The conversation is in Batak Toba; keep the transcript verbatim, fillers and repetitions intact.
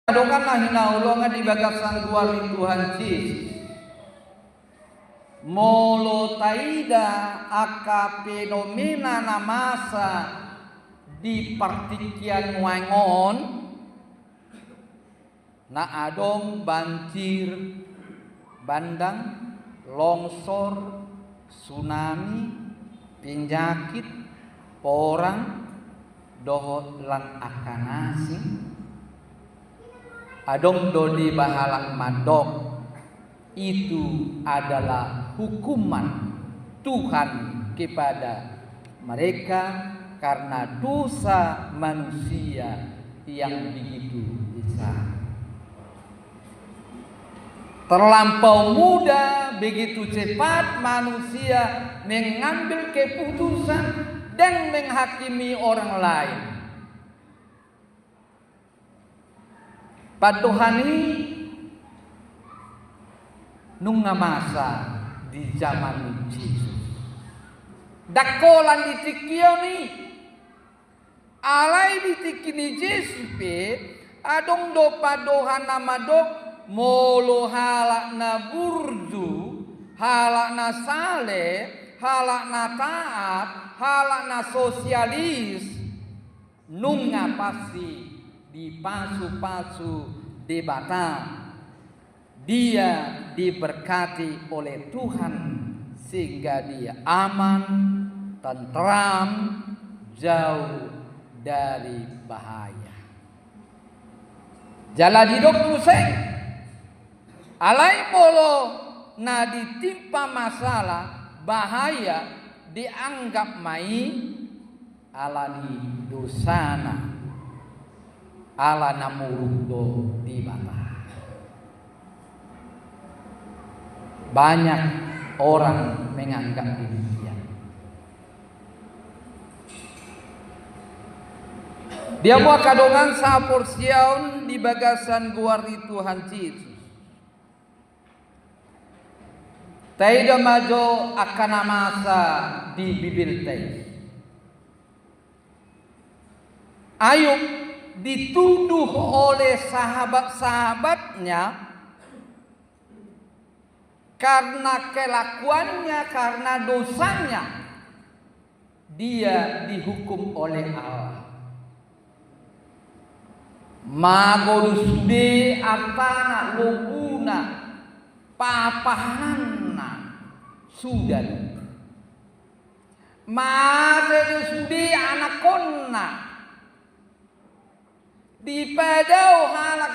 Dongan na hinaholongan di bagasan goar ni Tuhan Jesus, molo taida angka fenomena na masa di partingkian nuaeng on, na adong banjir bandang, longsor, tsunami, penyakit, porang, dohot lan angka na asing. Adong do deba halak mandok, itu adalah hukuman Tuhan kepada mereka karena dosa manusia yang begitu besar. Terlampau mudah, begitu cepat manusia mengambil keputusan dan menghakimi orang lain. Pandohan i nunga masa di zaman ni Jesus. Ndang holan di tingki on i. Alai di tingki ni Jesus pe, adong do pandohan na mandok, molo halak na burju, halak na saleh, halak na taat, halak na sosialis, nunga pasti dipasupasu Debata. Dia diberkati oleh Tuhan sehingga dia aman, tentram, jauh dari bahaya. Jala didok muse, alai molo na ditimpa masalah, bahaya, dianggap ma i ala ni dosana, ala na muruk do Debata. Banyak orang menganggap demikian. Dia mua angka dongan saporseaon di bagasan goar ni Tuhan Jesus. Taida ma jo angka na masa di Bibelta i. Ayub dituduh oleh sahabat-sahabatnya karena kelakuannya, karena dosanya. Dia dihukum oleh Allah. Mago do sude artana, lombuna, papahananna, suda do. Mate do sude anakkonna. Dipadao halak